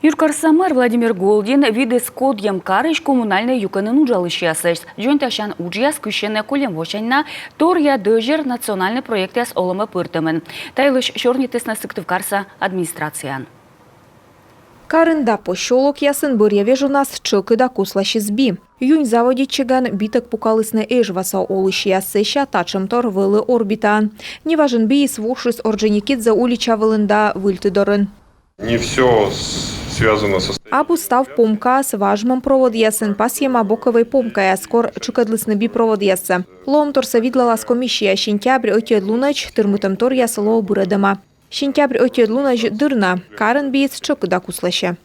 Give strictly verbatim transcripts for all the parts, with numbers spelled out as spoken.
Юркарса мэр Владимир Голдин видіс кодйӧм карысь коммунальнӧй юкӧнын уджалысьясӧс. Дзоньтасян уджъяс кыссьӧны кольӧм восянь на «Торъя дӧзьӧр» национальнӧй проектъяс олӧмӧ пыртӧмӧн. Та йылысь сёрнитісны Сыктывкарса администрацияын. Карын да посёлокъясын бӧръя вежонас тшӧкыда кусласис би. Юнь заводитчигӧн битӧг пукалісны Эжваса олысьяс, сэсся татшӧмтор вӧлі Орбитаын. Неважӧн биыс вошис Орджоникидзе улича вылын да Выльтыдорын. Не все связано со... Абу став помкаыс важмӧм проводъясын, пасйӧма боковӧй помкаяс, кор тшыкӧдлісны би проводъяссӧ. Лоӧмторсӧ видлалас комиссия. Сентябрь ӧтиӧд лунӧдз тырмытӧмторъяс лоӧ бырӧдӧма. Сентябрь ӧтиӧд лунӧдз дыр на. Карын биыс тшӧкыда кусласьӧ.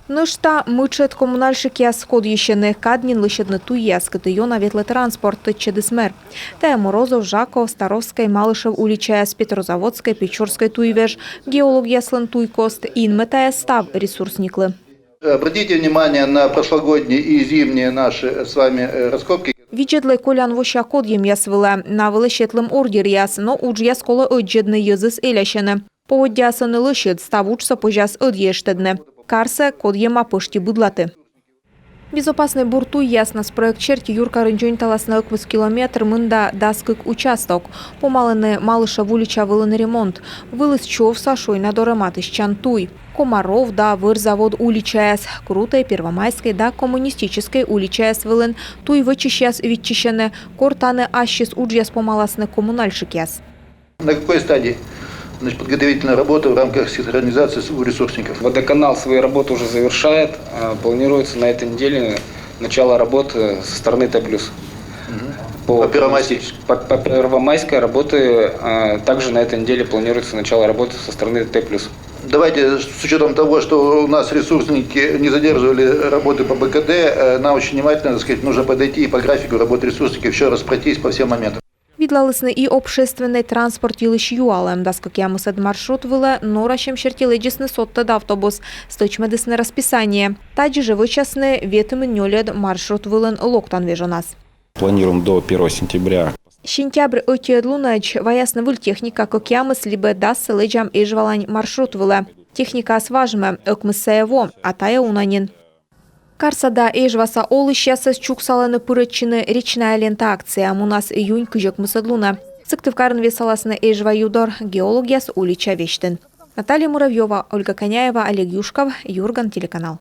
Нӧшта мытшӧд коммунальщикъяс кодйысьӧны. Кад нин лӧсьӧдны туйяс, кыті ёна ветлӧ транспорт, тӧдчӧдіс мэр. Тайӧ Морозов, Жаков, Старовскӧй, Малышев уличаяс, Петрозаводскӧй, Печорскӧй туйвеж, геологъяслӧн туйкост, инмӧ тайӧ став ресурсниклы. Обратите внимание на прошлогодние и зимние наши с вами, э, раскопки. Видзӧдлӧй колян вося кодйӧмъяс вылӧ, на вылӧ сетлім ордеръяс, но уджъяс колӧ ӧддзӧдны, йӧзыс элясьӧны. Поводдяыс ӧні лӧсьыд, став уджсӧ позяс ӧдйӧ эштӧдны. Карсӧ кодйӧма пӧшти быдлаті. «Безопаснӧй бур туйяснас» проект серти юркарын дзоньталасны ӧкмыс километр мында дас кык участок. Помалӧны Малышев улича вылын ремонт. Вылыс човса шойна дорӧ матыстчан туй. Комаров да Вӧр завод уличаяс, Крутӧй, Первомайскӧй да Коммунистическӧй уличаяс вылын туй вӧчысьяс виччысьӧны, кор тані ассьыс уджъяс помаласны коммунальщикъяс. На какой стадии, значит, подготовительные работы в рамках синхронизации с-, у ресурсников? Водоканал свои работы уже завершает. А, планируется на этой неделе начало работы со стороны Т плюс. Мгм. По Первомайской? По, по Первомайской работы, а, также на этой неделе планируется начало работы со стороны Т плюс. Давайте, с учетом того, что у нас ресурсники не задерживали работы по Б К Д, э, нам очень внимательно, так сказать, нужно подойти и по графику работы ресурсников, еще раз пройтись по всем моментам. Видлалісны и общественнӧй транспорт йылысь юалӧм. Дас кӧкъямысӧд маршрут вылӧ норасьӧм серти лэдзисны содтӧд автобус, стӧчмӧдісны расписание. Тадзи жӧ вӧчасны ветымын нёльӧд маршрут вылын локтан вежонас. Планируем до первого сентября. Сентябрь ӧтиӧд лунӧдз ваясны выль техника кӧкъямыс либӧ дассӧ лэдзам Эжвалань маршрут вылӧ. Техникаыс важмӧ, ӧкмыс сайӧ во, а тайӧ уна нин. Карса да Эжваса олысьясӧс чуксалӧны пырӧдчыны «Речная лента» акцияӧ. Мунас июнь кызь ӧкмысӧд лунӧ. Сыктывкарын весаласны Эжва ю дор, геологъяс улича весьтын. Наталья Муравьёва, Ольга Коняева, Олег Юшков, «Юрган» телеканал.